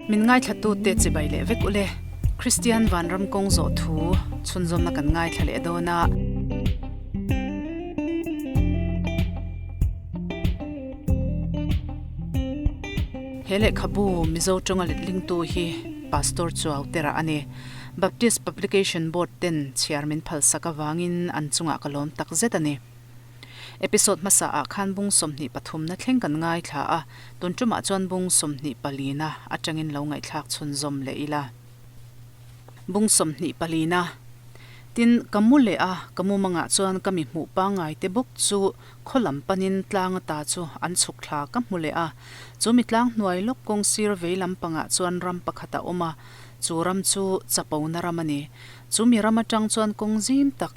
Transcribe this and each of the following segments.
Min ngaithlatute chibai leh vek ule. Kristian Vanram kawng zawh thu chhunzawmna kan ngaithla leh dawn a. He lehkhabu Mizo tawnga letlingtu hi Pastor Chuau Tera a ni. Baptist Publication Board ten chhiar min phalsak avangin an chungah ka lawm tak zet a ni. Episode hmasa ah khan bung 23 na thleng kan ngaithla a, tun tumah chuan bung 24 na atangin lo ngaihthlak chhunzawm leh ila. Bung 24 na. Tin, ka mu leh a, ka mumangah chuan ka mi hmuh pangngai te bawk chu khaw lam panin tlang ata chu an chhuk thla ka hmu leh a. Chu mi tlang hnuai lawk kawng sir vei lampangah chuan ram pakhat a awm a, chu ram chu chapona ram a ni. Chu mi ram atang chuan kawng zim tak,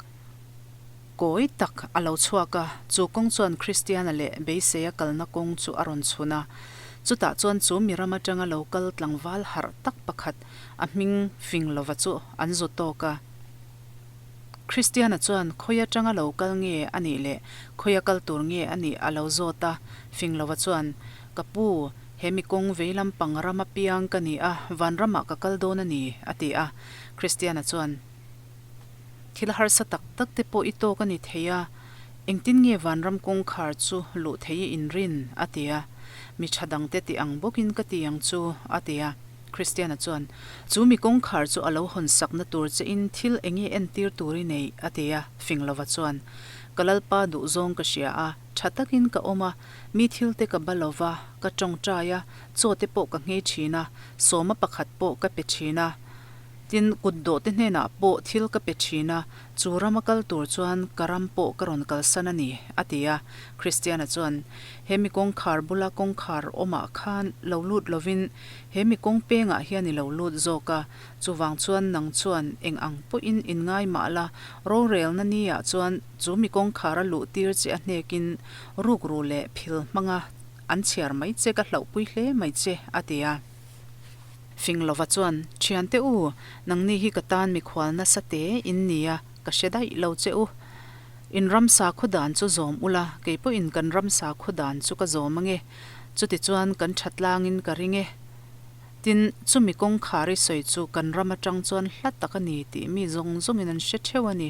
Kawi tak a lo chhuak a, chu kawng chuan Kristiana leh beiseia kalna kawng chu a rawn chhun a. Chutah chuan chu mi ram atanga lo kal tlangval harh tak pakhat a hming fing lova chu an zu tawk a. Kristiana chuan khawi atanga lo kal nge a nih leh khawia kal tur nge a nih a lo zawt a, fing lova chuan, Ka pu, he mi kawng vei lampang rama piang ka ni a, vanramah ka kal dawn a ni, a ti a. Kristiana chuan. Thil harsa tak tak te pawh i tawk a ni thei a, engtin nge vanram kawngkhar chu luh thei i inrin? a ti a. Mi tha dangte ti ang bawkin ka ti ang chu, a ti a. Christiana chuan, Chu mi kawngkhar chu a lo hawn sakna tur che in thil enge entir tur i neih? a ti a. Finglova chuan, Ka Lalpa duhzawng ka hria a, tha takin ka awm a, mi thil te ka ba lova, ka tawngtai a, chaw te pawh ka nghei thin a, sawma pakhat pawh ka pe thin a. Tin, kutdawhte hnenah pawh thil ka pe thin a, chu rama kal tur chuan ka ram pawh ka rawn kalsan a ni, a ti a. Christiana chuan, He mi kawngkhar bula kawngkhar awmah khan lo lut lovin he mi kawng pengah hian i lo lut zawk a, chuvang chuan nang chuan eng ang pawhin inngai mah la, rorelna niah chuan chu mi kawngkhar a luh tir che a hnekin rukru leh phil hmanga an chhiar mai che ka hlauhpui hle mai che, a ti a. Fing lova chuan, Thiante u, nangni hi ka tan mikhual nasa te in nia, ka hre daih lo che u. In ramsa khaw dan chu zawm ula, kei pawhin kan ramsa khaw dan chu ka zawm ange. Chutichuan kan tha tlangin ka ring e. Tin, chumi kawngkhar i sawi chu kan ram atang chuan hla tak a ni tih mi zawng zawngin an hre theuh a ni.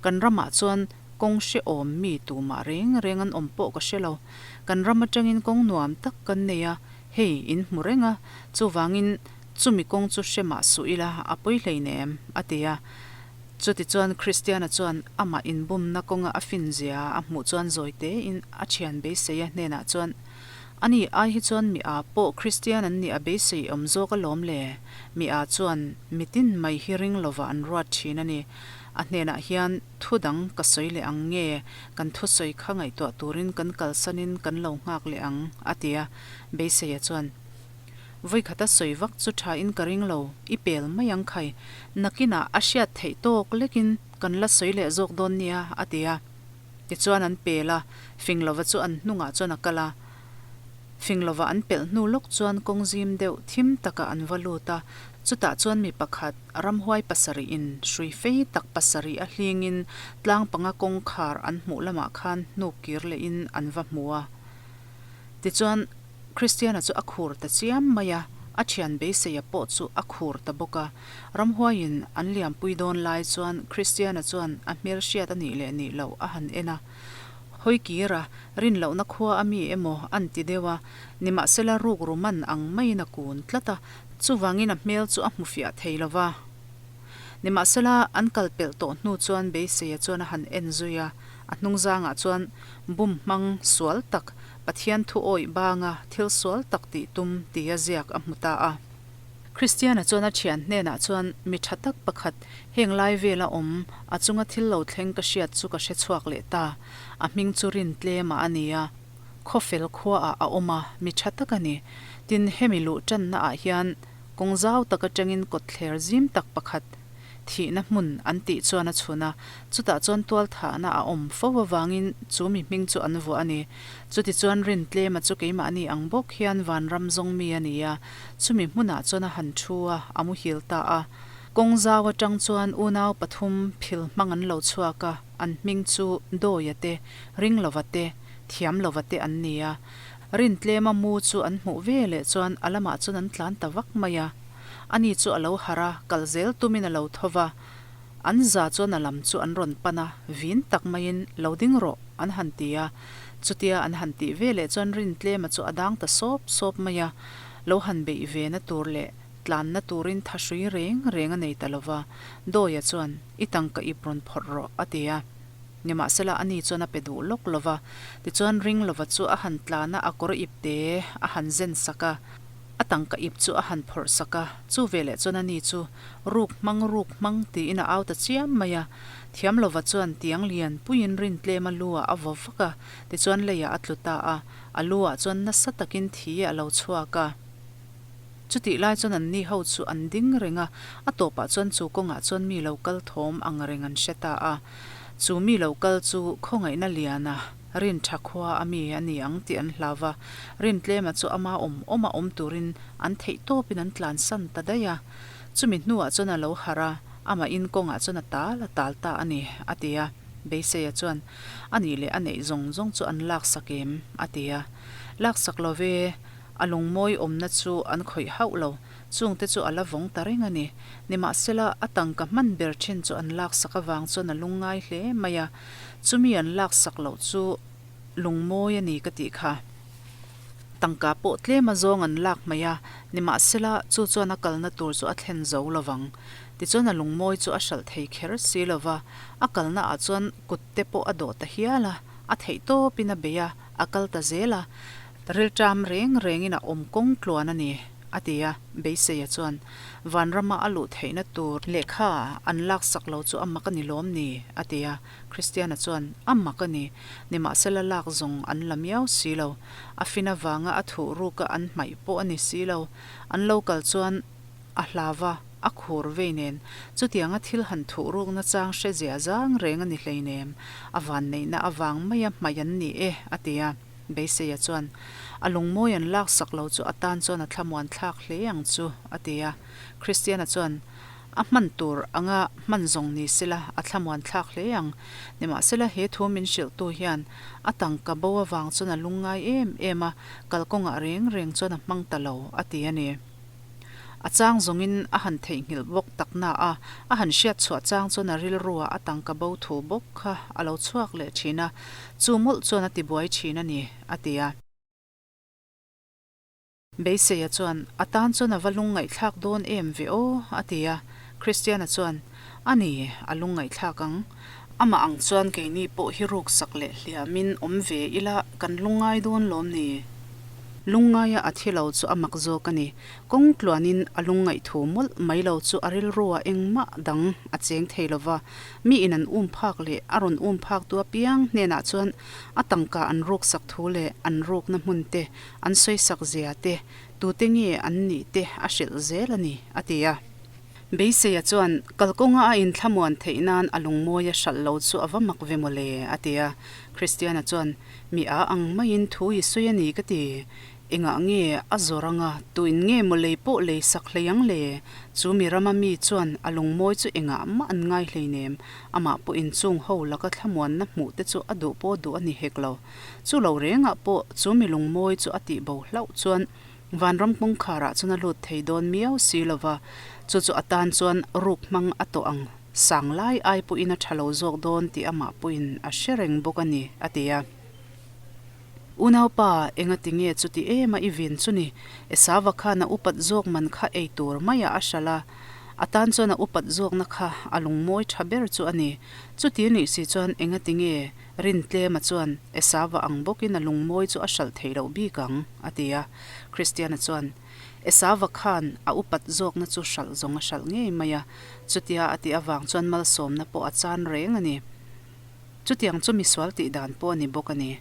Kan ramah chuan kawng hrehawm mi tumah reng reng an awm pawh ka hre lo. Kan ram atangin kawng nuam tak kan nei a, Hei, in hmu reng a, chuvangin chumi kawng chu hre mah suh ila, a pawi hleinem, a ti a. Chutichuan Kristiana chuan amah inbumna kawnga a finzia a hmuh chuan zawi tein a thian beiseia hnenah chuan, Ani ai hi chuan mi a pawh Kristian an nih a beisei awm zawk alawm le? Mi a chuan mitin mai hi ring lova an ruat thin a ni. A hnenah hian Thu dang ka sawi leh ang nge? Kan thusawi kha ngaihtuah turin kan kalsanin kan lo nghak leh ang, a ti a. Beiseia chuan, Vawikhat a sawi vak chu thain ka ring lo, i pel mai ang khai. Nakinah a hriat theih tawk lekin kan la sawi leh zawk dawn nia, a ti a. Tichuan an pel a, Finglova chu an hnungah chuan a kal a. Finglova an pelh hnu lawk chuan kawng zim deuh thim takah an va lut a, chutah chuan mi pakhat ramhuai pasarihin hrui fei tak pasarih a hlingin tlang panga kawngkhar an hmuh lamah khan hnuk kir lehin an va hmu a. Tichuan, Christiana chu a khur ta chiam mai a, a thian beiseia pawh chu a khur ta bawk a. Ramhuaiin an liampui dawn lai chuan Christiana chuan a hmelhriat a nih leh nih loh a han en a. Hawi kir a, rin lohna khua a mi emaw an ti deuh a, nimahsela rukru man ang maiin a kun tlat a, chuvangin a hmel chu a hmu fiah thei lo va. Nimahsela an kal pelh tawh hnu chuan beiseia chuan a han en zui a, a hnungzangah chuan bum hmang sual tak, Pathian thu awih banga thil sual tak tih tum tia ziak a hmu ta a. Kristiana chuan a thian hnenah chuan mi tha tak pakhat heng lai vela awm a chunga thil lo thleng ka hriat chu ka hre chhuak leh ta. A hming chu rin tlema a ni a, khawfel khuaah a awm a, mi tha tak a ni. Tin, hemi luh tanna ah hian kawng zau tak atangin kawtthler zim tak pakhat Thihna hmun an tih chuan a chhun a, chutah chuan tualthahna a awm fo avangin chu mi hming chu an vuah a ni. Chutichuan rin tlema chu keimahni ang bawk hian vanram zawng mi a ni a, chumi hmunah chuan a han thu a, a muhil ta a. Kawng zau atang chuan unau pathum phil hmang an lo chhuak a, an hming chu Dawia te, Ringlova te, Thiamlova te an ni a. Rintlema mu chu an hmuh ve leh chuan a lamah chuan an tlan ta vak mai a. Ani chu a lo harh a, kal zel tumin a lo tho va. An za chuan a lam chu an rawn pan a, vin tak maiin, Lo ding rawh, an han ti a. Chutia an han tih ve leh chuan Rintlema chu a dang ta sawp sawp mai a. Lo han beih ve na tur leh tlanna turin thahrui reng reng a nei ta lo va. Dawia chuan, I tangka ip rawn phawrh rawh, a ti a. Nimahsela ani chuan a pe duh lawk lo va. Tichuan Ringlova chu a han tlan a, a kawr ip te a han zen sak a, a tangka ip chu a han phawrh sak a. Chu veleh chuan ani chu, Ruk hmang, ruk hmang, tiin a au ta chiam mai a. Thiamlova chuan tiang lian puiin rin tlem a lu ah a vaw vak a, tichuan leiah a tlu ta a, a lu ah chuan nasa takin thi a lo chhuak a. Chutih lai chuan anni ho chu an ding reng a, a tawpah chuan chu kawngah chuan mi lo kal thawm ang reng an hre ta a. Chu mi lo kal chu khawngaihna liana rin tha khua a mi a ni ang tih an hlau va, rin tlema chu ama awm awma awm turin an theih tawpin an tlansan ta daih a. Chumi hnuah chuan a lo harh a, amahin kawngah chuan a tal a tal ta a ni, a ti a. Beiseia chuan, A nih leh a neih zawng zawng chu an laksak em? a ti a. Laksak lo ve. A lungmawi awmna chu an khawih hauh lo, chungte chu a la vawng ta reng a ni. Nimahsela, a tangka hman ber thin chu an laksak avang chuan a lungngai hle mai a, chumi an laksak loh chu lungmawi a ni ka tih kha. Tangka pawh tlem a zawng an lak hmaih a, nimahsela, chu chuan a kalna tur chu a thlen zo lovang. Tichuan a lungmawi chu a hralh thei kher si lova, a kalna ah chuan kut te pawh a dawh ta hial a, a theih tawpin a bei a, a kal ta zel a. Rilṭam reng rengin a awm kawng tluan a ni, a ti a. Beiseia chuan, Vanrama a luh theihna tur lehkha an laksak lo chu a mak a ni lawm ni? a ti a. Kristiana chuan, A mak a ni. Nimahsela lak zawng an la miau si lo. A fin avanga a thuh ruka an hmaih pawh a ni si lo. An lo kal chuan a hlau va, a khur vei nen. Chutianga thil han thuh rukna chang hre zia zang reng a ni hleinem. A vanneihna avang maia hmaih an ni e, a ti a. Beiseia chuan, A lungmawi an laksak lo chu a tan chuan a thlamuan thlak hle ang chu, a ti a. Kristiana chuan, A hman tur anga hman zawng ni sela a thlamuan thlak hle ang. Nimahsela he thu min hrilhtu hian a tangka bo avang chuan a lungngai em em a, kalkawngah reng reng chuan a hmang ta lo, a ti a ni. A chang zawngin a han theihnghilh bawk tak na a, a han hriat chhuah chang chuan a rilruah a tangka bo thu bawk kha a lo chhuak leh thin a, chu mawlh chuan a tibuai thin a ni, a ti a. Beiseia chuan, A tan chuan a va lungngaihthlak dawn em ve aw, a ti a. Kristiana chuan, A ni, a lungngaihthlak ang. Amah ang chuan keini pawh hi ruksak leh hliamin awm ve ila kan lungngai dawn lawm ni? Lungngaia a thi lo chu a mak zawk a ni. Kawng tluanin a lungngaih thu mawlh mai lo chu a rilruah engmah dang a cheng thei lo va. Mi in an um phak leh a rawn um phak tu apiang hnenah chuan a tangka an ruksak thu leh an rukna hmun te, an sawisak zia te, tute nge an nih te a hrilh zel a ni, a ti a. Beiseia chuan, Kalkawnga a inthlamuan theih nan a lungmawi a hralh lo chu a va mak ve mawle, a ti a. Kristiana chuan, Mi a ang maiin thu i sawi a ni ka ti. Engah nge a zawr anga tuin nge maw lei pawh lei sak hlei ang le? Chu mi rama mi chuan a lungmawi chu engah mah an ngai hleinem. Amah pawhin chung ho laka thlamuanna hmuh te chu a duh pawh duh a ni hek lo. Chu lo rengah pawh chu mi lungmawi chu a tihbo hlauh chuan Vanram kawngkharah chuan a lut thei dawn miau si lo va, chu chu a tan chuan ruk hmang a tawh ang sang lai ai pawhin a tha lo zawk dawn tih amah pawhin a hre reng bawk a ni, a ti a. Unaupa, enga ti nge chuti em a i vin chu ni? Esava khan a upat zawk man kha ei tur maiah a hralh a, a tan chuan a upat zawkna kha a lungmawi tha ber chu a ni. Chuti nih si chuan enga ti nge Rintlema chuan Esava ang bawkin a lungmawi chu a hralh theih loh bik ang, a ti a. Kristiana chuan, Esava khan a upat zawkna chu hralh zawng a hralh ngei mai a, chutia a tih avang chuan malsawmna pawh a chan reng a ni. Chutiang chu misual tih dan pawh a ni bawk a ni.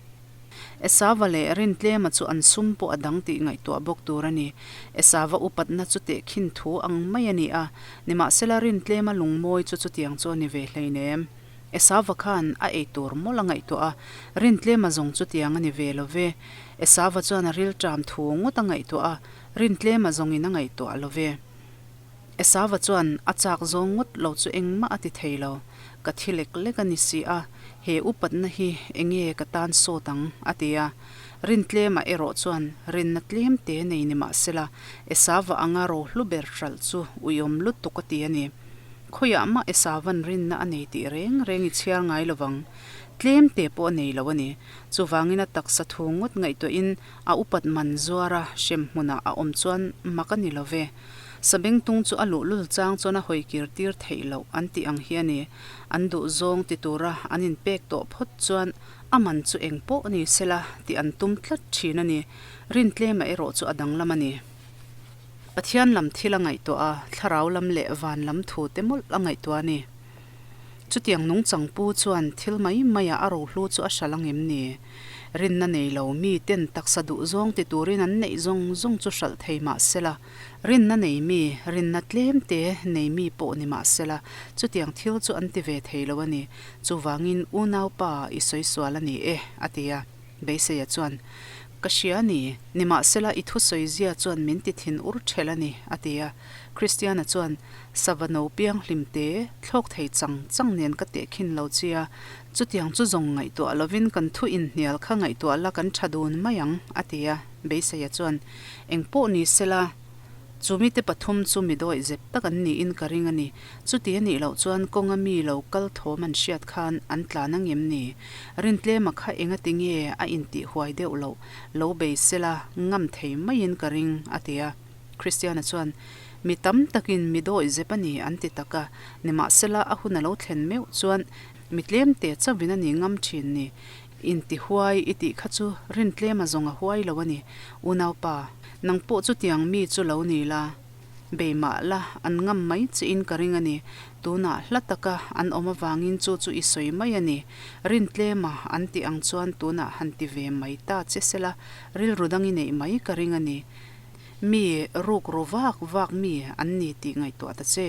Esava leh Rintlema chu an sum pawh a dang tih ngaihtuah bawk tur a ni. Esava upatna chu tehkhin thu ang mai a ni a, nimahsela Rintlema lungmawi chu chutiang chu a ni ve hleinem. Esava khan a ei tur mawlh a ngaihtuah a, Rintlema zawng chutiang a ni ve lo ve. Esava chuan a rilṭam thu ngawt a ngaihtuah a, Rintlema zawngin a ngaihtuah lo ve. Esava chuan a chak zawng ngawt lo chu engmah a ti thei lo. Ka thi lek lek a ni si a, he upatna hi enge ka tan sawt ang? a ti a. Rintlema erawh chuan rinna tlem te nei ni mah sela, Esava anga rohlu ber hralh chu uiawm lutuk a ti a ni. Khawiah mah Esavan rinna a nei tih reng reng i chhiar ngai lovang. Tlem te pawh a nei lo a ni. Chuvangin a taksa thu ngawt ngaihtuahin a upat man zuara hrem hmunah a awm chuan mak a ni lo ve. Sabengtung chu a luhlul chang chuan a hawikir tir theih loh an tih ang hi a ni. An duh zawng ti tura an inpek tawh phawt chuan a man chu eng pawh ni sela tih an tum tlat thin a ni. Rintlema erawh chu a danglam a ni. Pathian lam thil a ngaihtuah a, thlarau lam leh van lam thu te mawlh a ngaihtuah a ni. Chutiang nungchang pu chuan thil mai maiah a rohlu chu a hral ang em ni? Rinna nei lo mi ten taksa duh zawng ti turin an neih zawng zawng chu hralh thei mah sela, rinna nei mi, rinna tlem te nei mi pawh ni mah sela, chutiang thil chu an ti ve thei lo a ni. Chuvangin unaupa i sawi sual a ni e, a ti a. Beiseia chuan, Ka hria a ni, nimahsela i thusawi zia chuan min ti thin ur ṭhelh a ni, a ti a. Kristiana chuan, Sava no piang hlim te, thlawk thei chang chang nen ka tehkhin lo chi a, chutiang chu zawng ngaihtuah lovin kan thu inhnial kha ngaihtuah la kan ṭha dun mai ang, a ti a. Beiseia chuan, Engpawh ni sela, Chu mite pathum chu mi dawih zep tak an niin ka ring a ni. Chuti a nih loh chuan kawnga mi lo kal thawm an hriat khan an tlan ang em ni? Rintlema kha engati nge a intih huai deuh loh lo bei sela ngam thei maiin ka ring, a ti a. Kristiana chuan, Mi tam takin mi dawih zep a ni an ti tak a, nimahsela a hun a lo thlen meuh chuan mi tlemte chauhin a ni ngam thin ni. Inti huai i tih kha chu rintlema zawng a huai lo a ni, unaupa. Nang pawh chutiang mi chu lo ni la, bei mah la, an ngam mai chiin ka ring a ni. Tunah hla taka an awm avangin chu chu i sawi mai a ni. Rintlema an tih ang chuan tunah han ti ve mai ta che sela, rilru dang i neih mai ka ring a ni. Mi ruk ru vak vak mi an ni tih ngaihtuah ta che.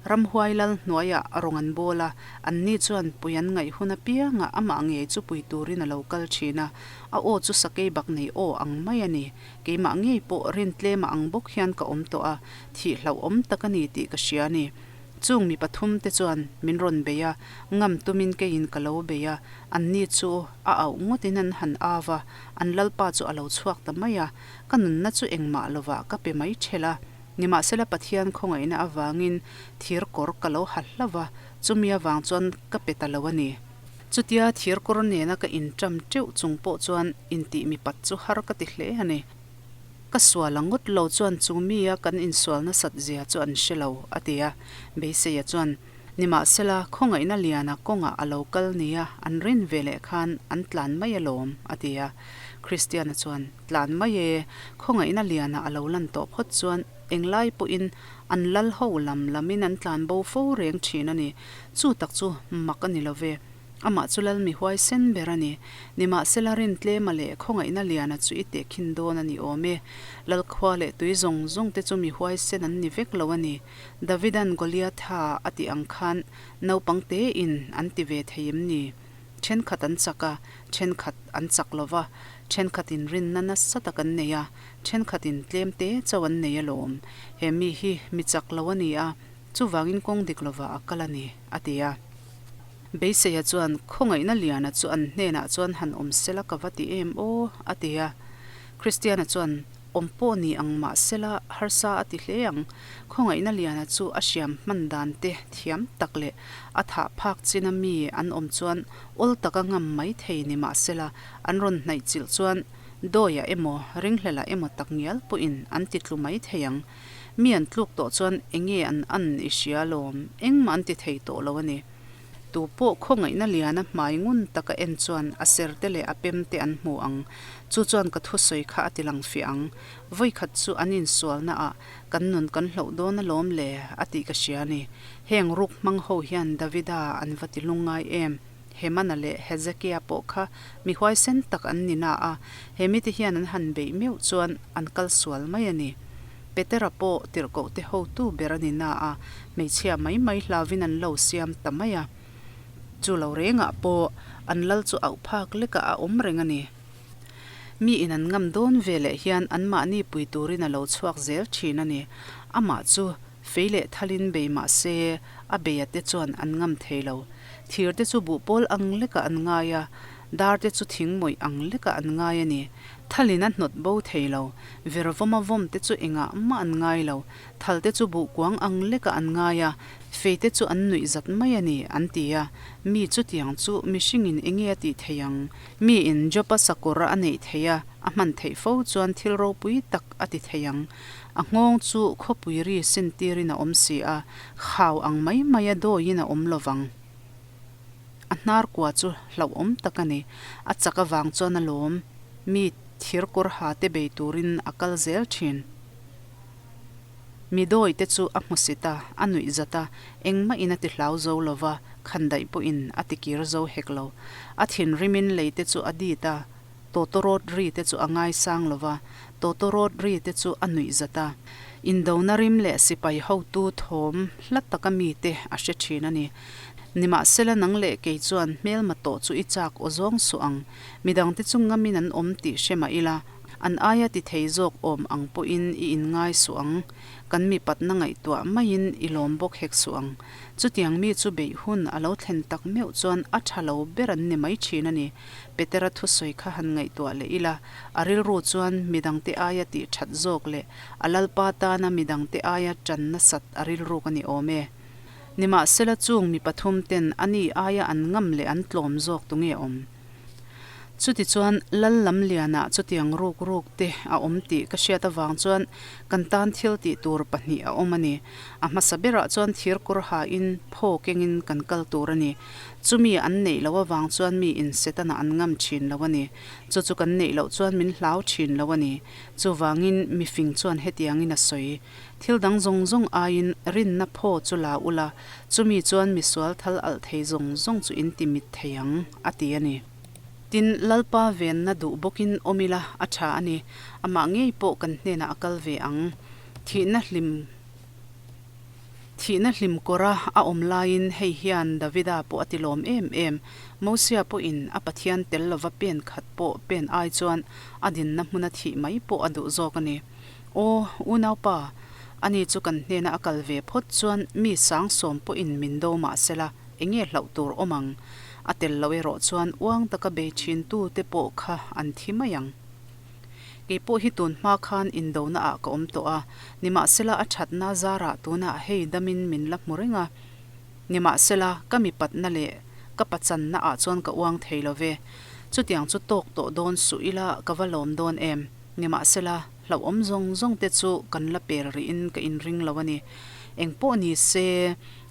Ramhuai lal hnuaiah rawng an bawl a, anni chuan pui an ngaih hun apiangah amah ngei chu pui turin a lo kal thin a, a aw chu sakei bak nei aw ang mai a ni. Keimah ngei pawh rin tlema ang bawk hian ka awm tawh a, thih hlauhawm tak a ni tih ka hria a ni. Chung mi pathum te chuan min rawn bei a, ngam tumin keiin ka lo bei a, anni chu a auh ngawtin an han au va, an lalpa chu a lo chhuak ta mai a, ka nunna chu engmah lovah ka pe mai ṭhelh a. Nimahsela Pathian khawngaihna avangin thir kawr ka lo ha hlauh va, chumi avang chuan ka pe ta lo a ni. Chutia thir kawr nena ka inṭam teuh chung pawh chuan intih mipat chu har ka ti hle a ni. Ka sual a ngawt lo chuan chu mia kan insual nasat zia chu an hre lo, a ti a. Beiseia chuan, Nimahsela khawngaihna liana kawngah a lo kal nia an rin ve leh khan an tlan mai alawm, a ti a. Kristiana chuan, Tlan mai e, khawngaihna liana a lo lan tawh phawt chuan englai pawhin an lal ho lam lamin an tlan bo fo reng thin a ni. Chu tak chu mak a ni lo ve. Amah chu lal mi huaisen ber a ni. Nimahsela rintlema leh khawngaihna liana chu i tehkhin dawn a ni awm e. Lal khua leh tui zawng zawng te chu mi huaisen an ni vek lo a ni. Davidan Goliatha a tih ang khan naupang tein an ti ve thei em ni? Thenkhat an chak a, thenkhat an chak lo va, thenkhatin rinna nasa tak an nei a, thenkhatin tlem te chauh an nei alawm. He mi hi mi chak lo a ni a, chuvangin kawng dik lovah a kal a ni, a ti a. Beiseia chuan, Khawngaihna liana chu an hnenah chuan han awm sela ka va ti em aw, a ti a. Kristiana chuan, Awm pawh ni ang mah sela harsa a ti hle ang. Khawngaihna liana chu a hriam hman dan te thiam tak leh a thah phak china mi an awm chuan awl taka ngam mai thei ni mah sela an rawn hnaih chilh chuan dawiah emaw ringhlelah emaw tak ngial pawhin an ti tlu mai thei ang. Mi an tluk tawh chuan enge an an i hria alawm, engmah an ti thei tawh lo a ni. Tu pawh khawngaihna liana hmai ngun taka en chuan a serte leh a pemte an hmu ang. Chu chuan ka thusawi kha a ti lang fiah ang. Vawikhat chu an insualna ah kan nun kan hloh dawn alawm le a tih ka hria a ni. Heng ruk hmang ho hian Davida an va ti lungngai em? Hemana leh Hezekia pawh kha mi huaisen tak an ni na a, he mite hian an han beih meuh chuan an kal sual mai a ni. Petera pawh tirhkohte hotu ber a ni na a, hmeichhia mai mai hlauvin an lo siam ta mai a. Chu lo rengah pawh an lal chu auh phak lekah a awm reng a ni. Mi in an ngam dawn ve leh hian anmahni pui turin a lo chhuak zel thin a ni. Amah chu fei leh thalin bei mah se a beia te chuan an ngam thei lo. Thir te chu buhpawl ang lekah an ngai a. Dar te chu thing mawih ang lekah an ngai a ni. Thalin a hnawt bo thei lo. Vervawma vawm te chu engah mah an ngai lo. Thal te chu buh kuang ang lekah an ngai a, fei te chu an nuih zat mai a ni, an ti a. Mi chutiang chu mihringin enge a tih theih ang? Miin Job-a sakawr a neih theih a, a hman theih fo chuan thil ropui tak a ti thei ang. A nghawng chu khawpui ri sintirin a awm si a, khau ang mai maia dawiin a awm lo vang. A hnar kua chu hlauhawm tak a ni. A chak avang chuan a lawm. Mi thir kawr ha te bei turin a kal zel thin. Mi dawi te chu a hmusit a, a nuih zat a, engmah in a ti hlau zo lo va, khandaih pawhin a ti kir zo hek lo. A thinrimin lei te chu a dit a, tawtawrawt ri te chu a ngaisang lo va, tawtawrawt ri te chu a nuih zat a. Indona rim leh sipai hotu thawm hla taka mite a hre thin a ni. Nimahsela nang leh kei chuan hmelma tawh chu i chak aw zawng suh ang. Midangte chu ngamin an awm tih hre mah ila, An aia ti thei zawk awm ang pawhin i inngai suh ang. Kan mipatna ngaihtuah maiin i lawm bawk hek suh ang. Chutiang mi chu beih hun a lo thlen tak meuh chuan a tha lo ber an ni mai thin a ni. Petera thusawi kha han ngaihtuah leh ila, a rilru chuan midangte aia tih that zawk leh a Lalpa tana midangte aia tan nasat a rilruk a ni awm e. Nimahsela chung mi pathum ten a ni aia an ngam leh an tlawm zawk tunge awm? Chutichuan, Lal Lamlianah chutiang ruk ruk te a awm tih ka hriat avang chuan kan tan thil tih tur pahnih a awm a ni. A hmasa berah chuan thir kawr hain phaw kengin kan kal tur a ni. Chumi an neih loh avang chuan mi in Setana an ngam thin lo a ni. Chu chu kan neih loh chuan min hlau thin lo a ni. Chuvangin, mifing chuan hetiangin a sawi. Thil dang zawng zawng aiin rinna phaw chu la ula, chumi chuan misual thal alh thei zawng zawng chu in ti mit thei ang, a ti a ni. Tin, Lalpa venna duh bawkin awm ila a tha a ni, amah ngei pawh kan hnenah a kal ve ang. Thihna hlim Thihna hlim kawra a awm laiin hei hian Davida pawh a ti lawm em em. Mosia pawhin a Pathian tel lova pen khat pawh pen ai chuan a dinna hmuna thih mai pawh a duh zawk a ni. Aw, unaupa, ani chu kan hnena a kal ve phawt chuan mi sang sawm pawhin min do mah sela, enge hlauh tur awm ang? A tel loh erawh chuan uang taka bei thintu te pawh kha an thi mai ang. Kei pawh hi tun hma khan indona ah ka awm tawh a, nimahsela a thatna zarah tunah hei damin min la hmu reng a. Nimahsela ka mipatna leh ka pachanna ah chuan ka uang thei lo ve. Chutiang chu tawk tawh dawn suh ila ka va lawm dawn em? Nimahsela, hlauhawm zawng zawng te chu kan la pel rihin ka inring lo a ni. Eng pawh ni se,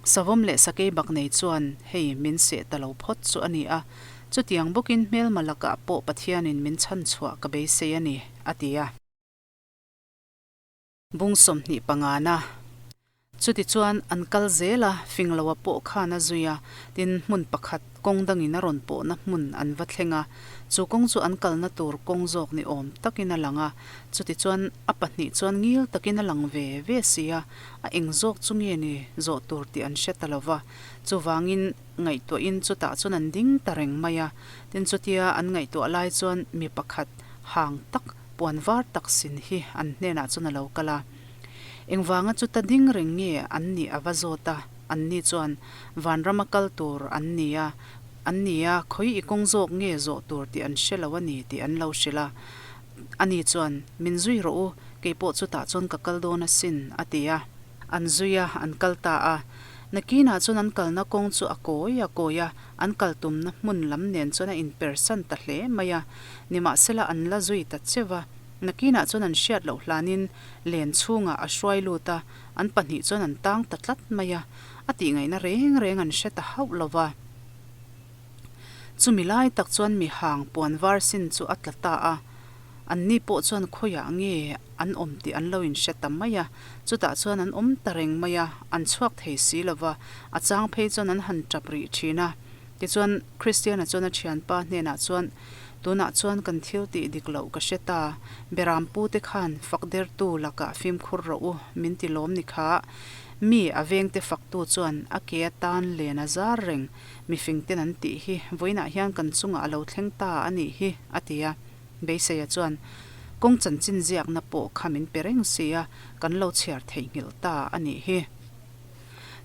savawm leh sakei bak nei chuan hei min seh ta lo phawt chu a ni a. Chutiang bawkin hmelma lakah pawh Pathianin min chhanchhuah ka beisei a ni, a ti a. Bung 25 na. Chutichuan an kal zel a, Fingloa pawh khan a zui a, tin hmun pakhat kawng dangin a rawn pawhna hmun an va thleng a, chu kawng chu an kalna tur kawng zawk ni awm takin a lang a, chutichuan a pahnih chuan ngil takin a lang ve ve si a, a eng zawk chu nge ni zawh tur tih an hre ta lo va, chuvangin ngaihtuahin chutah chuan an ding ta reng mai a, tin chutia an ngaihtuah lai chuan mi pakhat hang tak puan var tak sin hi an hnenah chuan a lo kal a. Engvanga chuta ding reng nge an nih a va zawt a, anni chuan vanrama kal tur an ni a, an ni a, khawi i kawng zawk nge zawh tur tih an hre lo a ni tih an lo hrilh a. Ani chuan, Min zui rawh u, kei pawh chutah chuan ka kal dawn asin, a ti a. An zui a, an kal ta a. Nakinah chuan an kalna kawng chu a kawi a kawi a, an kal tumna hmun lam nen chuan a inpersan ta hle mai a. Nimahsela an la zui ta cheu a. Nakinah chuan an hriat loh hlanin len chhungah a hruai lut a, an pahnih chuan an tang ta tlat mai a, a tihngaihna reng reng an hre ta hauh lo va. Chumi lai tak chuan mi hang puan var sin chu a tla ta a, anni pawh chuan khawiah nge an awm tih an lo inhre ta mai a, chutah chuan an awm ta reng mai a, an chhuak thei si lo va, a chang phei chuan an han tap rih thin a. Tichuan, Kristiana chuan a thianpa hnenah chuan, Tunah chuan kan thil tih dik loh ka hre ta. Beram pute khan fak dertu lakah fimkhur rawh u, min ti lawm ni kha. Mi a vengte faktu chuan a ke atan len a zar reng, mifingten an tih hi vawiinah hian kan chungah a lo thleng ta a nih hi, a ti a. Beiseia chuan, Kawng chanchin ziakna pawh kha min pe reng si a, kan lo chhiar theihnghilh ta a nih hi.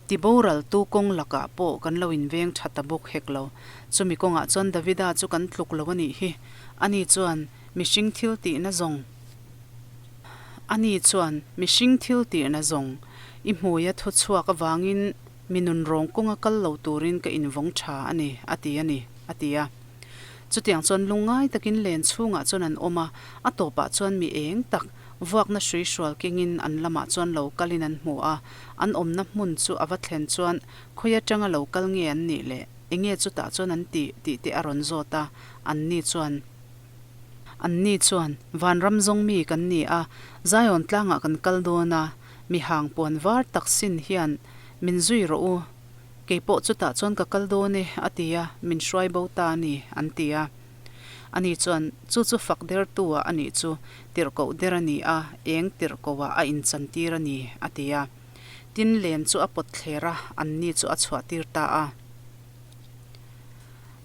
Tiboraltu kawng lakah pawh kan lo inveng tha ta bawk hek lo. Chumi kawngah chuan Davida chu kan tluk lo a nih hi. Ani chuan mihring thil tihna zawng Ani chuan mihring thil tihna zawng i hmuia thu chhuak avangin mi nunrawng kawnga kal lo turin ka invawng tha a ni, a ti a ni, a ti a. Chutiang chuan lungngai takin len chhungah chuan an awm a, a tawpah chuan mi eng tak vuakna hrui hrual kengin an lamah chuan lo kalin an hmu a, an awmna hmun chu a va thlen chuan khawi atanga lo kal nge an nih le, enge chutah chuan an tih tih te a rawn zawt a, anni chuan. Anni chuan, Vanram zawng mi kan ni a, Zion tlangah kan kal dawn a, mi hang puan var tak sin hian min zui rawh u, Kei pawh chutah chuan ka kal dawn e, a ti a, min hruai bo ta a ni, an ti a. Ani chuan, Chu chu fak dertu-ah a nih chu, tirhkoh der a ni a, eng tirhkohah a inchantir a ni, a ti a. Tin, len chu a pawt thler a, anni chu a chhuahtir ta a.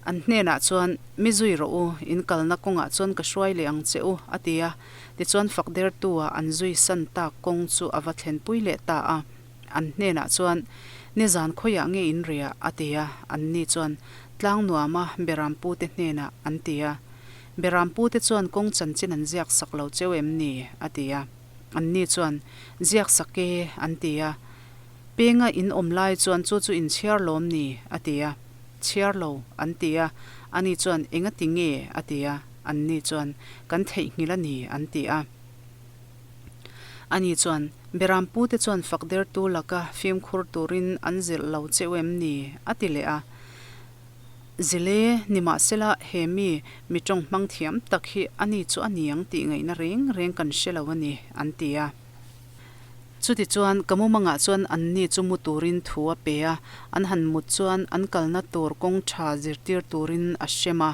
An hnenah chuan, Mi zui rawh u, in kalna kawngah chuan ka hruai leh ang che u, a ti a. Tichuan fak dertu-ah an zui san tak kawng chu a va thlenpui leh ta a. An hnenah chuan, Nizan khawiah nge in riah? a ti a. Anni chuan, Tlang nuama Berampute hnenah, an ti a. Berampute chuan kawng chanchin an ziak sak lo cheu em ni? a ti a. Anni chuan, Ziak sak e, an ti a. Penga in awm lai chuan chu chu in chhiar lawm ni? a ti a. Chhiar lo, an ti a. Ani chuan, Engati nge? a ti a. Anni chuan, Kan theihnghilh a ni, an ti a. Ani chuan, Berampute chuan fak dertu laka fimkhur turin an zilh lo cheu em ni? a ti leh a. Zile, nimahsela he mi, mi tawng hmang thiam tak hi ani chu a ni ang tih ngaihna reng reng kan hre lo a ni, an ti a. Chutichuan, ka mumangah chuan anni chu mu turin thu a pe a, an han mut chuan an kalna tur kawng tha zirtir turin a hrem a.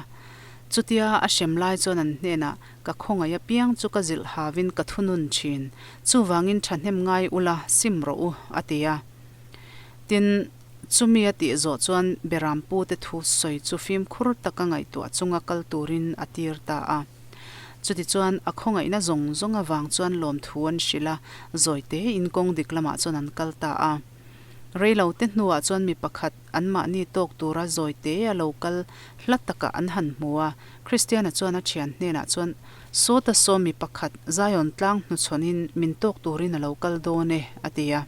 Chutia a hrem lai chuan an hnenah, Ka khawngaih apiang chu ka zilh havin ka thunun thin. Chuvangin thahnem ngai ula, sim rawh u, a ti a. Tin, chumi a tih zawh chuan Berampute thu sawi chu fimkhur taka ngaihtuah chunga kal turin a tir ta a. Chutichuan, a khawngaihna zawng zawng avang chuan lawmthu an hrilh a, zawi tein kawng dik lamah chuan an kal ta a. Reilote hnuah chuan mi pakhat anmahni tawk tura zawi te a lo kal hla takah an han hmu a. Kristiana chuan a thian hnenah chuan, Sawta saw mi pakhat Zion tlang hnuchhawnin min tawk turin a lo kal dawn e, a ti a.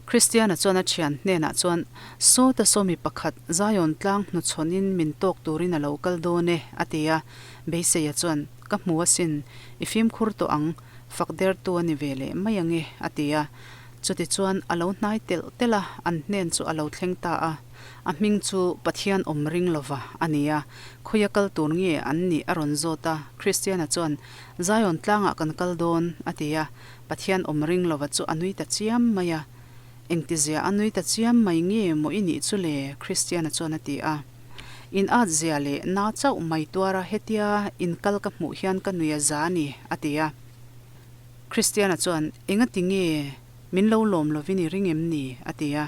Kristiana chuan a thian hnenah chuan, Sawta saw mi pakhat Zion tlang hnuchhawnin min tawk turin a lo kal dawn e, a ti a. Beiseia chuan, Ka hmu asin, i fimkhur tawh ang, fak dertu a ni ve leh mai ang e, a ti a. Chutichuan a lo hnai telh telh a, an hnen chu a lo thleng ta a. A hming chu Pathian awm ring lova a ni a, khawia kal tur nge an nih a rawn zawt a. Kristiana chuan, Zion tlangah kan kal dawn, a ti a. Pathian awm ring lova chu a nui ta chiam mai a. Engtizia a nui ta chiam mai nge maw i nih chu le? Kristiana chuan a ti a. In at zia leh na chauh mai tuara hetia in kal ka hmuh hian ka nui a za a ni, a ti a. Kristiana chuan, Engati nge min lo lawm lovin i ring em ni? a ti a.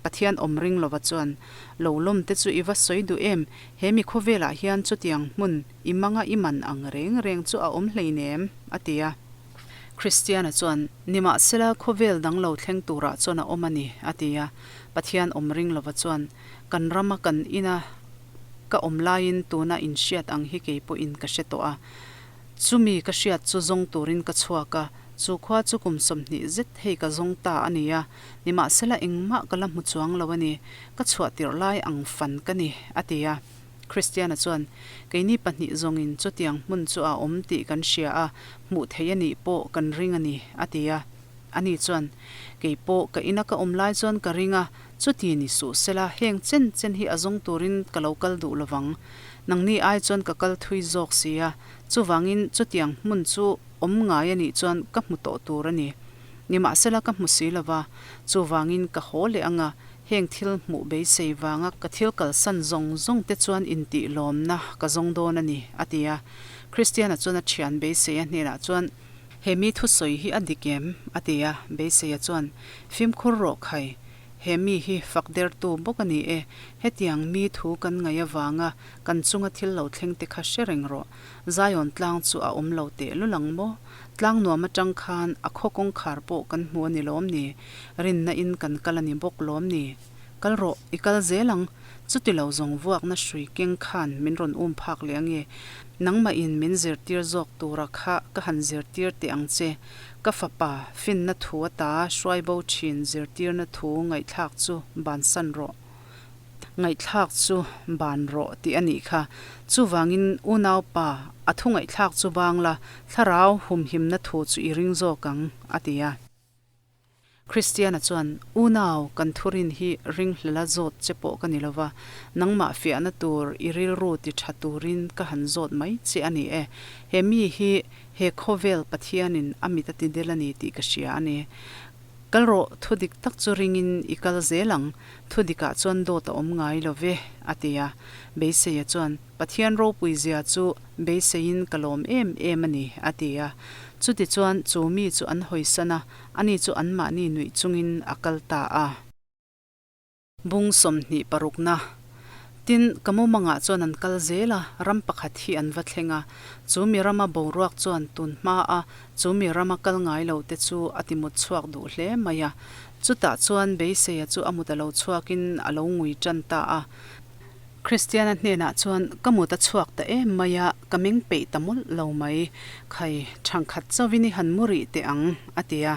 Pathian awm ring lova chuan, Lo lawm te chu i va sawi duh em? He mi khawvelah hian chutiang hmun i manga i man ang reng reng chu a awm hleinem, a ti a. Kristiana chuan, Nimahsela khawvel dang lo thleng turah chuan a awm a ni, a ti a. Pathian awm ring lova chuan, Kan rama kan ina ka awm laiin tuna inhriat ang hi kei pawhin ka hre tawh a. Chumi ka hriat chu zawng turin ka chhuak a, chu khua chu kum 20 zet hei ka zawng ta a ni a, nimahsela engmah ka la hmu chuang lo a ni, ka chhuah tirh lai ang fan ka ni, a ti a. Kristiana chuan, Keini pahnih zawngin chutiang hmun chu a awm tih kan hria a, hmuh theih a nih pawh kan ring a ni, a ti a. Ani chuan, Kei pawh ka ina ka awm lai chuan ka ring a, chuti ni suh sela heng chen chen hi a zawng turin ka lo kal duh lovang. Nangni ai chuan ka kal thui zawk si a, chuvangin chutiang hmun chu awm ngai a nih chuan ka hmu tawh tur a ni. Nimahsela ka hmu si lova, chuvangin ka haw leh ang a, heng thil hmuh beisei vanga ka thil kalsan zawng zawng te chuan intih lawmna ka zawng dawn a ni, a ti a. Kristiana chuan a thian beisei a hnenah chuan, He mi thusawi hi a dik em? a ti a, Beiseia chuan, Fimkhur rawh khai. He mi hi fak dertu bawk a ni e. Hetiang mi thu kan ngaih avanga kan chunga thil lo thleng te kha hre reng rawh. Zion tlang chu a awm lo teh lul ang maw? Tlang nuam atang khan a khaw kawngkhar pawh kan hmu a ni lawm ni? Rinna in kan kal a ni bawk lawm ni? Kal rawh, i kal zel ang. Chuti lo zawng vuakna hrui keng khan min rawn um phak leh ange. Nangmah in min zirtir zawk tura kha ka han zirtir teh ang che. Ka fapa, finna thu ata hruai bo thin zirtirna thu ngaihthlak chu bansan rawh. Ngaihthlak chu ban rawh tih a nih kha. Chuvangin unaupa, a thu ngaihthlak chu bang la, thlarau humhimna thu chu i ring zawk ang, a ti a. Kristiana chuan, Unau, kan thurin hi ringhlela zawt che pawh ka ni lo va, nangmah fiahna tur i rilru ti tha turin ka han zawt mai che a ni e. He mi hi he khawvel Pathianin a mit a ti del a ni tih ka hria a ni. Kal rawh, thu dik tak chu ringin i kal zel ang, thu dikah chuan dawt a awm ngai lo ve, a ti a. Beiseia chuan, Pathian ropui zia chu beiseiin ka lawm em em a ni, a ti a. Chutichuan chu mi chu an hawisan a, ani chu anmahni nuih chungin a kal ta a. Bung 26na. Tin, ka mumangah chuan an kal zel a, ram pakhat hi an va thleng a. Chu mi rama boruak chuan tun hmaa chu mi rama kal ngai lo te chu a ti mut chhuak duh hle mai a. Chutah chuan Beiseia chu a mut a lo chhuakin a lo ngui tan ta a. Kristiana hnenah chuan, Ka mut a chhuak ta em mai a, ka meng peih ta mawlh lo mai. Khai, thangkhat chauhin i han mu rih teh ang, a ti a.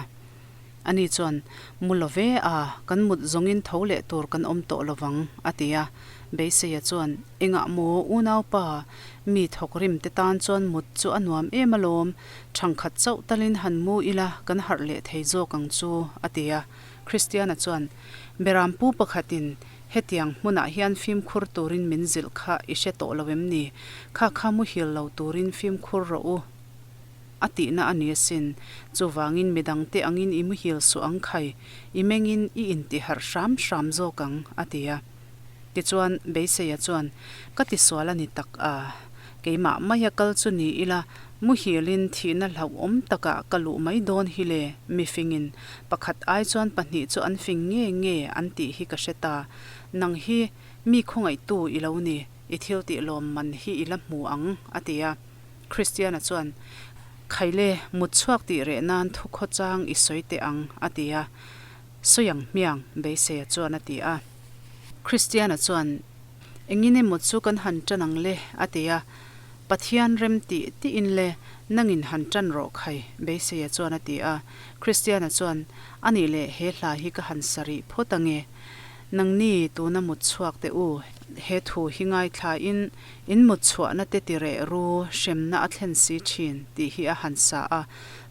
Ani chuan, Mu lo ve a, kan mut zawngin tho leh tur kan awm tawh lo vang, a ti a. Beiseia chuan, Engah maw, unaupa, mi thawk rim te tan chuan mut chu a nuam em alawm, thangkhat chauh talin han mu ila kan harh leh thei zawk ang chu, a ti a. Kristiana chuan, Berampu pakhatin Hetiang hmunah hian fimkhur turin min zilh kha i hre tawh lo em ni? Kha kha muhil lo turin fimkhur rawh u a tihna a ni asin. Chuvangin midangte angin i muhil suh ang khai, i mengin i intiharh hram hram zawk ang, a ti a. Tichuan, Beiseia chuan, Ka tisual a ni tak a, keimah maia kal chu ni ila, muhilin thihna hlauhawm takah ka luh mai dawn hi le, mifingin Pakhat ai chuan pahnih chu an fing nge nge an tih hi ka hre ta. Nang hi mi khawngaihtu i lo ni, i thil tih lawm man hi i la hmu ang, a ti a. Kristiana chuan, Khaile, mut chhuak tih reh nan thu khawchang i sawi teh ang, a ti a. Sawi ang hmiang, Beiseia chuan a ti a. Kristiana chuan, Engin emaw chu kan han ṭan ang le, a ti a. Pathian rem tih tiin le, nangin han ṭan rawh khai, Beiseia chuan a ti a. Kristiana chuan, A nih leh he hla hi ka han sa rih phawt ange. Nangni tuna mut chhuak teh u, he thu hi ngaithlain in mut chhuahna te ti reh ru, hremna a thlen si ṭhin, tih hi a han sa a.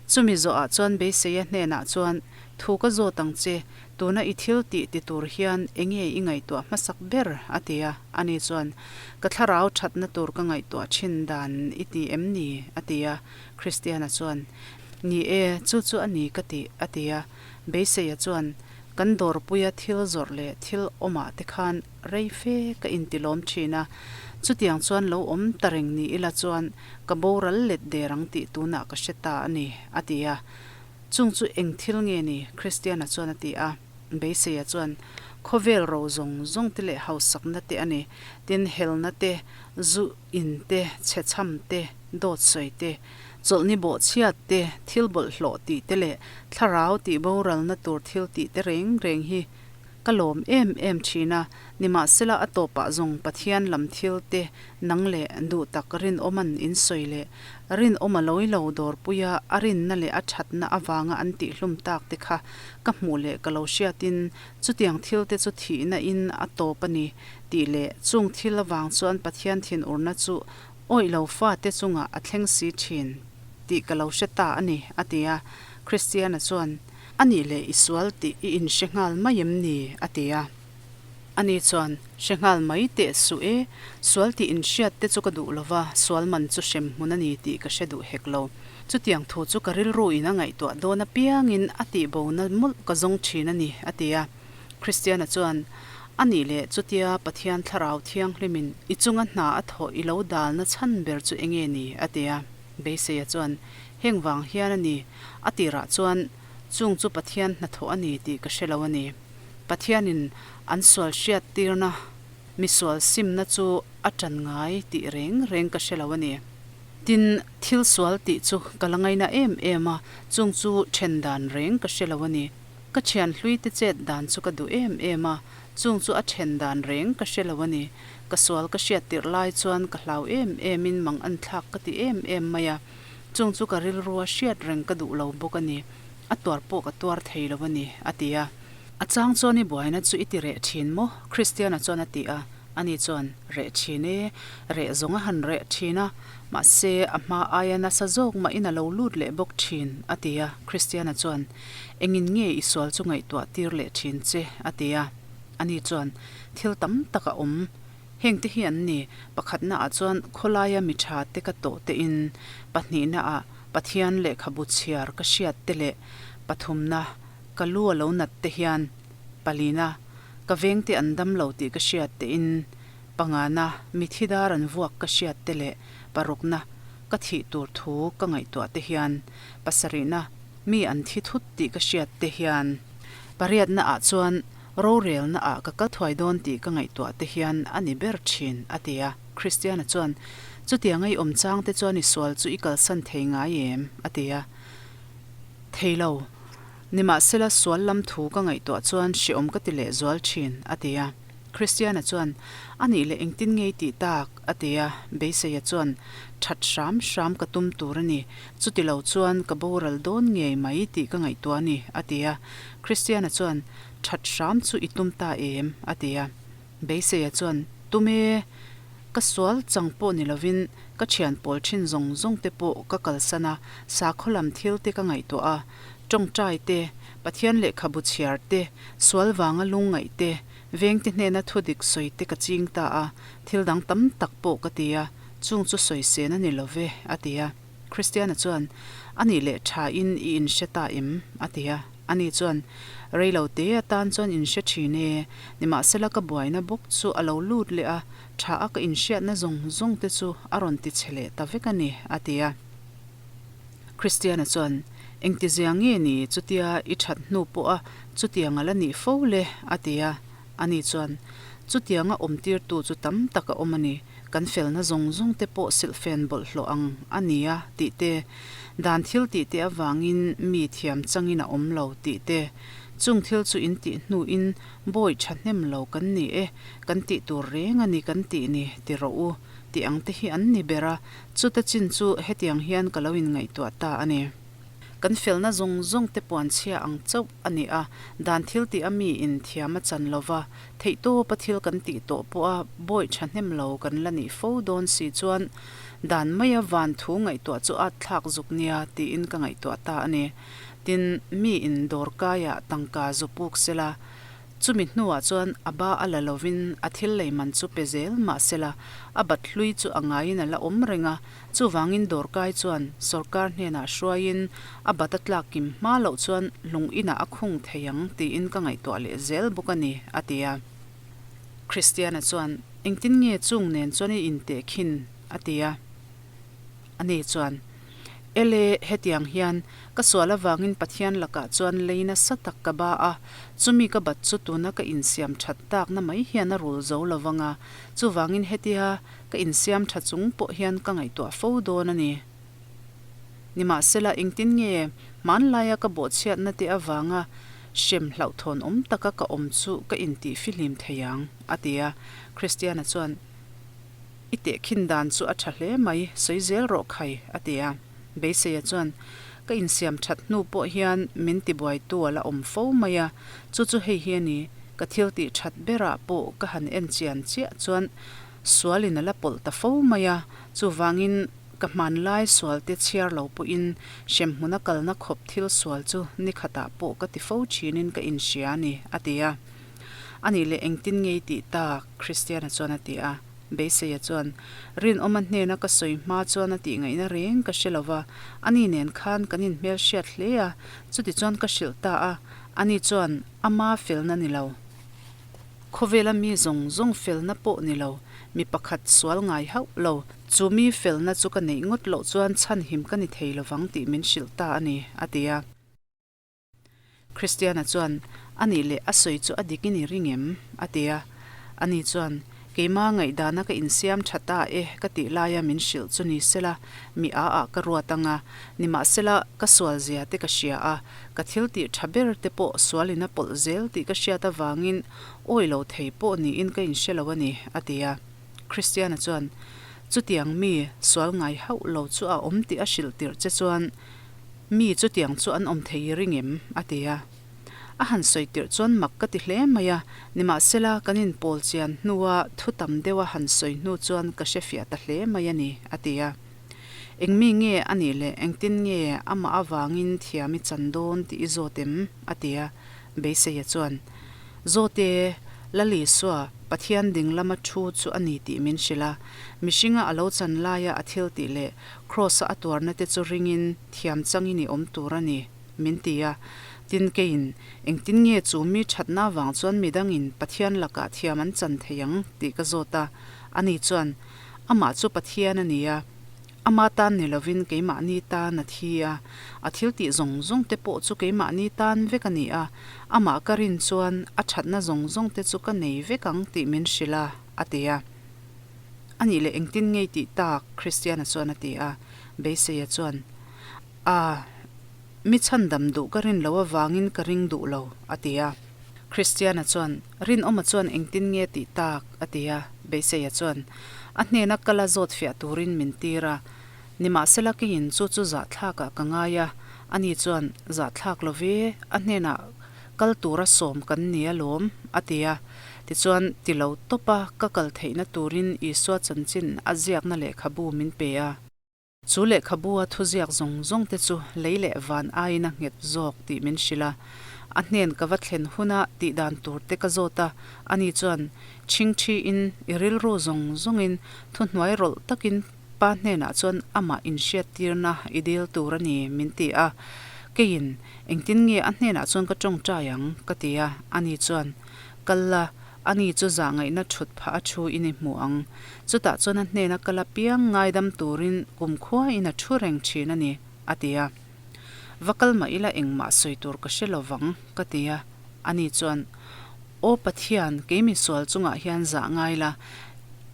Chumi zawhah chuan Beiseia hnenah chuan, Thu ka zawt ang che, Tuna i thil tih ti tur hian enge i ngaihtuah hmasak ber? a ti a. Ani chuan, Ka thlarau thatna tur ka ngaihtuah thin dan i ti em ni? a ti a. Kristiana chuan, Ni e, chu chu a ni ka ti, a ti a. Beiseia chuan, Kan dawrpuia thil zawrh leh thil awmah te khan rei fe ka intilawm thin a. Chutiang chuan lo awm ta reng ni ila chuan ka boral let der ang tih tunah ka hre ta a ni, a ti a. Chung chu eng thil nge ni? Kristiana chuan a ti a. Beiseia chuan, Khawvel ro zawng zawng te leh hausakna te a ni. Tin, helna te, zu in te, chhechham te, dawt sawi te, chawlhni bawhchhiat te, thil bawlhhlawh tih te leh thlarau tih boralna tur thil tih te reng reng hi Ka lawm em em thin a, nimahsela a tawpah zawng Pathian lam thil te nang leh duh tak rinawman in sawi leh rinawm a lawi lo dawrpuia a rinna leh a thatna avanga an tihhlum tak te kha ka hmuh leh ka lo hriatin chutiang thil te chu thihna in a tawp a ni tih leh chung thil avang chuan Pathian thinurna chu awih lo fate chungah a thleng si thin tih ka lo hre ta a ni a ti a. Kristiana chuan A nih leh i sual tih i inhre nghal mai em ni? a ti a. Ani chuan, Hre nghal mai teh suh e, sual tih inhriat te chu ka duh lo va, sual man chu hrem hmun a ni tih ka hre duh hek lo. Chutiang thu chu ka rilru in a ngaihtuah dawn apiangin a tihbona mawlh ka zawng thin a ni, a ti a. Kristiana chuan, A nih leh chutia Pathian Thlarau Thianghlimin i chunga hna a thawh i lo dalna chhan ber chu enge ni? a ti a. Beiseia chuan, Heng vang hian a ni, a tirah chuan chung chu Pathian hnathawh a ni tih ka hre lo a ni. Pathianin an sual hriattirna, misual simna chu a ṭan ngai tih reng reng ka hre lo a ni. Tin, thil sual tih chu ka la ngaina em em a, chung chu ṭhen dan reng ka hre lo a ni. Ka thian hluite chet dan chu ka duh em em a, chung chu a ṭhen dan reng ka hre lo a ni. Ka sual ka hriat tirh lai chuan ka hlau em emin mang an thlak ka ti em em mai a, chung chu ka rilrua hriat reng ka duh lo bawk a ni. A tuar pawh ka tuar thei lo a ni, a ti a. A chang chuan i buaina chu i ti reh thin maw? Christiana chuan a ti a. Ani chuan, Reh thin e, reh zawng a han reh thin a, mahse a hma aia nasa zawk mahin a lo lut leh bawk thin, a ti a. Christiana chuan, Engin nge i sual chu ngaihtuah tir leh thin che? a ti a. Ani chuan, Thil tam tak a awm. Hengte hi an ni, pakhatna ah chuan khawlaia mi tha te ka tawh te in, pahnihna ah Pathian lehkhabu chhiar ka hriat te leh pathumna ka lu a lo nat te hian, palina ka vengte an dam lo tih ka hriat te in, pangana mithi dar an vuak ka hriat te leh parukna ka thih tur thu ka ngaihtuah te hian, pasarihna mi an thi thut tih ka hriat te hian, pariatna ah chuan Rorelna ah ka kal thuai dawn tih ka ngaihtuah te hian a ni ber thin, a ti a. Christiana chuan, Chutianga i awm chang te chuan i sual chu i kalsan thei ngai em? a ti a. Thei lo. Nimahsela sual lam thu ka ngaihtuah chuan hreawm ka ti leh zual thin, a ti a. Christiana chuan, A nih leh engtin nge i tih tak? a ti a. Beiseia chuan, That hram hram ka tum tur a ni. Chuti lo chuan ka boral dawn ngei mai tih ka ngaihtuah a ni, a ti a. Christiana chuan, That hram chu i tum ta em? a ti a. Beiseia chuan, Tum e, ka sual chang pawh ni lovin ka thian pawl thin zawng zawng te pawh ka kalsan a, sakhaw lam thil te ka ngaihtuah a, tawngtai te, Pathian lehkhabu chhiar te, sual vanga lungngaih te, vengte hnena thudik sawi te ka ching ta a, thil dang tam tak pawh ka ti a, chung chu sawisên a ni lo ve, a ti a. Christiana chuan, A nih leh tha in i inhre ta em? a ti a. Ani chuan, Rei lo te atan chuan inhre thin e, nimahsela ka buaina bawk chu a lo lut leh a, tha a ka inhriatna zawng zawng te chu a rawn ti chhe leh ta vek a ni, a ti a. Christiana chuan, Engtizia nge ni chutia i that hnu pawha chutiang a la nih fo le? a ti a. Ani chuan, Chutianga awmtirtu chu tam tak a awm a ni. Kan felna zawng zawng te pawh silhfen bawlhhlawh ang a ni a tih te, dan thil tih te avangin mi thiam changin a awm lo tih te, chung thil chu in tih hnuin bawi thahnem lo kan ni e, kan tih tur reng a ni kan tih ni ti rawh u tih ang te hi an ni ber a, chuta chin chu hetiang hian ka lo inngaihtuah ta a ni. Kan felna zawng zawng te puanchhia ang chauh a ni a, dan thil tih a mi in thiam a chan lo va, theihtawpa thil kan tih tawh pawha bawi thahnem lo kan la nih fo dawn si chuan dan maia van thu ngaihtuah chu at thlak zuk nia tiin ka ngaihtuah ta a ni. Tin, mi in dawrkaiah tangka zu puk sela, Chumi hnuah chuan a ba a la lovin a thil lei man chu pe zel mah sela, a bat hlui chu a ngaiin a la awm reng a. Chuvangin dawrkai chuan sawrkar hnenah hruaiin a bat a tlak kim hma loh chuan lung inah a khung thei ang tiin ka ngaihtuah leh zel bawk a ni, a ti a. Kristiana chuan, Engtin nge chung nen chuan i inteh khin? a ti a. Ani chuan, Ele, hetiang hian ka sual avangin Pathian lakah chuan lei nasa tak ka ba a, chumi ka bat chu tuna ka insiam that takna mai hian a rul zo lo vang a, chuvangin hetia ka insiam tha chung pawh hian ka ngaihtuah fo dawn a ni. Nimahsela, engtin nge hmanlaia ka bawhchhiatna te avanga hrem hlauhthawn awm taka ka awm chu ka intihfihlim thei ang? a ti a. Christiana chuan, I tehkhin dan chu a tha hle mai, sawi zel rawh khai, a ti a. Beiseia chuan, Ka insiam that hnu pawh hian min tibuaitu a la awm fo mai a, chu chu hei hi a ni, ka thil tih that berah pawh ka han en chian chiah chuan sualin a la pawlh ta fo mai a, chuvangin ka hmanlai sualte chhiar lo pawhin hremhmuna kalna khawp thil sual chu nikhatah pawh ka ti fo thinin ka inhria a ni, a ti a. A nih leh engtin nge i tih tak? Christiana chuan a ti a. Beiseia chuan, Rinawma hnena ka sawi hma chuan a tih ngaihna reng ka hre lo va, ani nen khan kan inhmelhriat hle a, chuti chuan ka hrilh ta a, ani chuan ama felna ni lo. Khawvela mi zawng zawng felna pawh ni lo, mi pakhat sual ngai hauh lo, chu mi felna chu ka neih ngawt loh chuan chhanhim ka ni thei lovang tih min hrilh ta a ni, a ti a. Christiana chuan, A nih leh a sawi chu a dik i ni ring em? a ti a. Ani chuan, Keima ngaihdana ka insiam tha ta e ka tih laia min hrilh chu ni sela, mi a ah ka ruat ang a. Nimahsela, ka sual zia te ka hria a, ka thil tih tha ber te pawh sualin a pawlh zel tih ka hriat avangin awi lo thei pawh niin ka inhre lo a ni, a ti a. Kristiana chuan, Chutiang mi sual ngai hauh lo chu a awm tih a hrilh tirh che chuan mi chutiang chu an awm thei ring em? a ti a. A han sawi tirh chuan mak ka ti hle mai a, nimahsela kan inpawl chian hnua thu tam deuha han sawi hnu chuan ka hrefiah ta hle mai a ni, a ti a. Eng mi nge a nih leh engtin nge amah avangin thiam i chan dawn tih i zawt em? a ti a, Beiseia chuan, Zawte, Lal Isua, Pathian ding lama thu chu a ni tih min hrilh a, mihringa a lo chan laia a thil tih leh Kraws-a a tuarna te chu ringin thiam changin i awm tur a ni. Min ti a, tin keiin engtin nge chu mi thatna vang chuan midangin Pathian lakah thiam an chan thei ang tih ka zawt a, ani chuan amah chu Pathian a ni a, ama tan ni lovin keimahni tan a thi a, a thil tih zawng zawng te pawh chu keimahni tan vek a ni a, amah ka rin chuan a thatna zawng zawng te chu ka nei vek ang tih min hrilh a, a ti a. A nih leh engtin ngei tih tak Kristiana chuan a ti a, Beiseia chuan A, mi chhandam duh ka rin lo avangin ka ring duh lo, a ti a. Kristiana chuan, Rinawma chuan engtin nge tih tak? a ti a. Beiseia chuan, A hnena kala zawt fiah turin min tir a. Nimahsela keiin chu chu zahthlakah ka ngai a, ani chuan, Zahthlak lo ve, a hnenah kal tura sawm kan ni alawm, a ti a. Tichuan, ti lo tawpa ka kal theihna turin Isua chanchin a ziakna lehkhabu min pe a. Chu lehkhabua thuziak zawng zawng te chu lei leh van aiin a nghet zawk tih min hrilh a. A hnen ka va thlen huna tih dan tur te ka zawt a, ani chuan chhingṭhiin i rilru zawng zawngin thuhnuai rawlh takin pa hnenah chuan amah inhriattirna i dil tur a ni min ti a. Keiin engtin nge a hnenah chuan ka ṭawngṭai ang ka ti a, ani chuan kal la Ani chu zahngaihna thut phah a thu in i hmu ang. Chutah chuan a hnena kal apiang ngaidam turin kumkhuain a thu reng thin a ni, a ti a. Va kal mah ila engmah sawi tur ka hre lo vang, ka ti a. Ani chuan, Aw Pathian, kei mi sual chungah hian zah ngai la,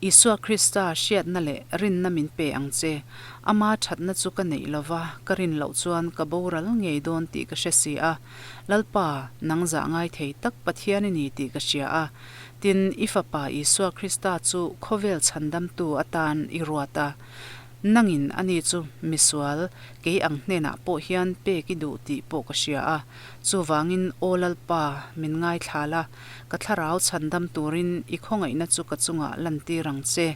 Isua Krista hriatna leh rinna min pe ang che. Ama thatna chu ka neih lo va, ka rin loh chuan ka boral ngei dawn tih ka hre si a. Lalpa, nang zah ngai thei tak Pathian i ni tih ka hria a, tin, i Fapa Isua Krista chu khawvel chhandamtu atan i ruat a. Nangin ani chu misual, kei ang hnenah pawh hian pek i duh tih pawh ka hria a. Chuvangin, Aw Lalpa, min ngaithla la, ka thlarau chhandam turin i khawngaihna chu ka chungah lantir ang che.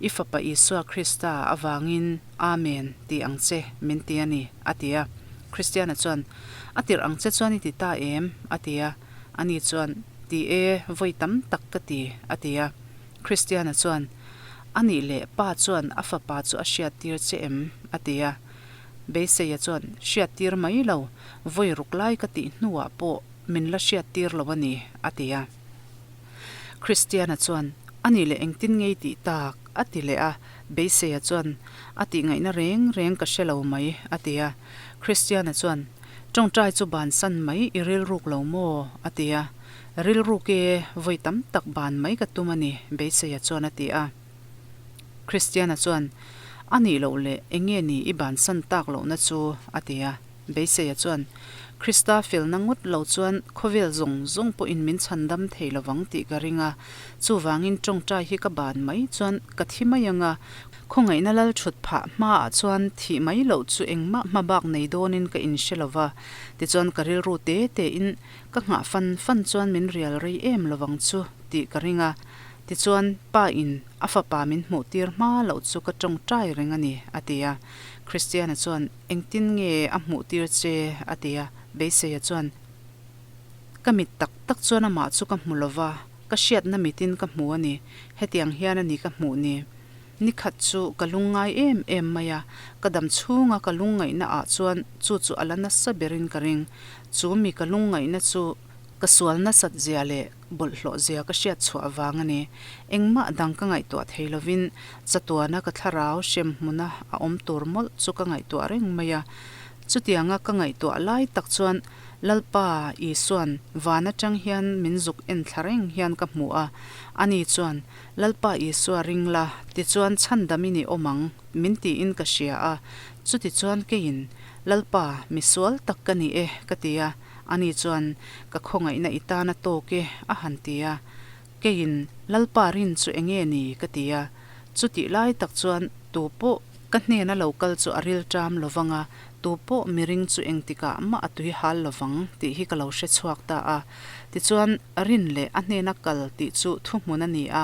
I Fapa Isua Krista avangin, Amen, ti ang che, min ti a ni, a ti a. Kristiana chuan, A tirh ang che chuan i ti ta em? a ti a. Ani chuan, Ti e, vawi tam tak ka ti, a ti a. Kristiana chuan, A nih leh pa chuan a fapa chu a hriattir che em? a ti a. Beiseia chuan, Hriattir mai lo, vawi ruk lai ka tih hnuah pawh min la hriattir lo a ni, a ti a. Kristiana chuan, A nih leh engtin nge i tih tak? a ti leh a. Beiseia chuan, A tihngaihna reng reng ka hre lo mai, a ti a. Kristiana chuan, Tawngtai chu bansan mai i rilruk lo maw? a ti a. Rilruk e, vawi tam tak ban mai ka tum a ni, Beiseia chuan a ti a. Kristiana chuan, A nih loh leh eng nge ni i bansan tak lohna chu? a ti a. Beiseia chuan, Krista felna ngawt lo chuan khawvel zawng zawng pawhin min chhandam thei lovang tih ka ring a, chuvangin tawngtai hi ka ban mai chuan ka thi mai ang a, khawngaihna lal thut phah hmaah chuan thih mai loh chu engmah hma bak nei dawnin ka inhre lo va, tichuan ka rilru te tein ka nghah fan fan chuan min rial rei em lovang chu tih ka ring a, tichuan pa in a fapa min hmuh tir hma loh chu ka tawngtai reng a ni, a ti a. Kristiana chuan Engtin nge a hmuh tir che? a ti a, Beiseia chuan Ka mit tak tak chuan amah chu ka hmu lo va, ka hriatna mitin ka hmu a ni, hetiang hian a ni ka hmuh ni. Ni khat chu ka lungngai em em mai a, ka dam chhunga ka lungngaihna ah chuan chu chu a la nasa berin ka ring. Chu mi ka lungngaihna chu ka sual nasat zia leh bawlhhlawh zia ka hriat chhuah vang a ni. Engmah dang ka ngaihtuah thei lovin chatuana ka thlarau hrem hmuna a awm tur mawlh chu ka ngaihtuah reng mai a. Chutianga ka ngaihtuah lai tak chuan. Lalpa Isua'n van atang hian min zuk en thla reng hian ka hmu a, ani chuan, Lalpa Isua ring la, tichuan chhandam i ni awm ang, min tiin ka hria a. Chutichuan keiin, Lalpa, misual tak ka ni e, ka ti a. Ani chuan, Ka khawngaihna i tan a tawk e, a han ti a. Keiin, Lalpa rin chu enge ni? ka ti a. Chutih lai tak chuan tu pawh ka hnena lo kal chu a rilṭam lo vang a, tu pawh miring chu engtikah mah a tui hal lo vang tih hi ka lo hre chhuak ta a. Tichuan, rin leh a hnena kal tih chu thuhmun a ni a,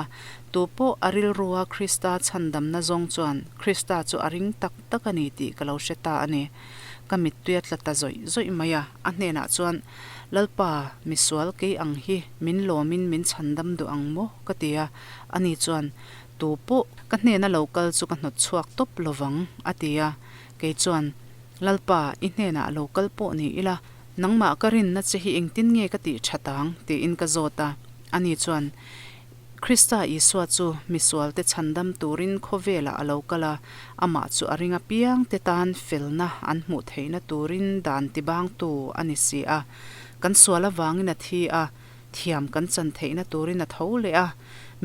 tu pawh a rilrua Krista chhandamna zawng chuan Krista chu a ring tak tak a ni tih ka lo hre ta a ni. Ka mittui a tla ta zawih zawih mai a, a hnenah chuan, Lalpa, misual kei ang hi min lawmin min chhandam duh ang maw? ka ti a. Ani chuan, Tu pawh ka hnena lo kal chu ka hnawt chhuak tawp lo vang, a ti a. Kei chuan, Lalpa, i hnenah lo kal pawh ni ila, nangmah ka rinna che hi engtin nge ka tih that ang? tiin ka zawt a. Ani chuan, Krista Isua chu misualte chhandam turin khawvelah a lo kal a, amah chu a ring apiangte tan felna an hmuh theihna turin dan tibangtu a ni si a. Kan sual avangin a thi a, thiam kan chan theihna turin a tho leh a,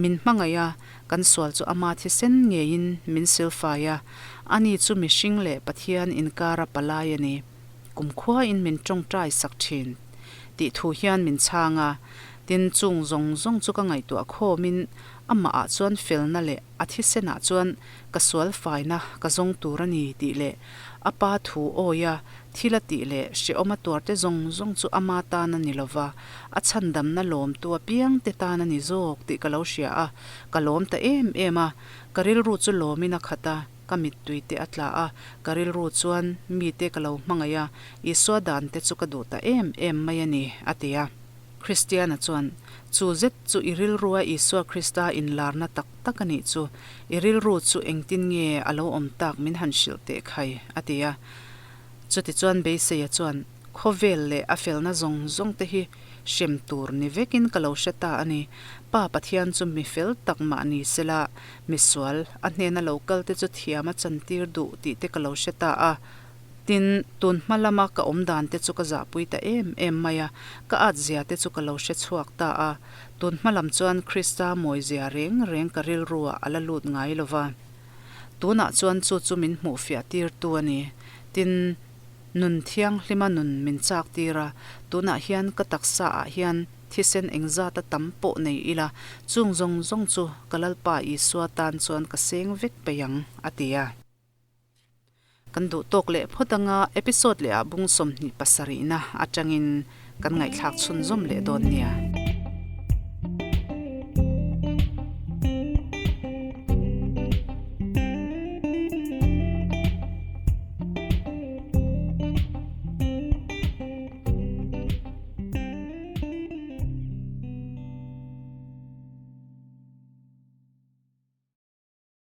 min hmangaih a, kan sual chu ama thisen ngeiin min silfai a, ani chu mihring leh Pathian inkara palai a ni. Kumkhuain min tawngtai sak thin tih thu hian min chhang a, tin chung zawng zawng chu ka ngaihtuah khawmin amahah chuan felna leh a thisenah chuan ka sual faina ka zawng tur a ni tih leh a pa thu awia thil a tih leh hrehawm a tuarte zawng zawng chu ama tan a ni lova, a chhandamna lawmtu apiangte tan a ni zawk tih ka lo hria a, ka lawm ta em em a, ka rilru chu lawmin a khat a. Ka mittui te a tla a, ka rilru chuan mite ka lo hmangaih a, Isua dan te chu ka duh ta em em mai a ni, a ti a. Kristiana chuan, Chu zet chu i rilrua Isua Krista inlarna tak tak a nih chu, i rilru chu engtin nge a lo awm tak min han hrilh teh khai, a ti a. Chutichuan Beiseia chuan, Khawvel leh a felna zawng zawng te hi hrem tur ni vekin ka lo hre ta a ni. Pa Pathian chu mi fel tak mah ni sela, misual a hnena lo kal te chu thiam a chantir duh tih te ka lo hre ta a. Tin, tun hma lama ka awm dan te chu ka zahpui ta em em mai a, ka at zia te chu ka lo hre chhuak ta a. Tun hma lam chuan Krista mawizia reng reng ka rilruah a la lut ngai lo va. Tunah chuan chu chu min hmuh fiah tirtu a ni. Tin, nun thianghlima nun min chak tir a, tunah hian ka taksa ah hian thisen engzata tam pawh nei ila, chung zawng zawng chu ka Lalpa Isua tan chuan ka seng vek peih ang, a ti a. Kan duh tawk leh phawt anga episode leh ah bung 27 na atangin kan ngaihthlak chhunzawm leh dawn nia.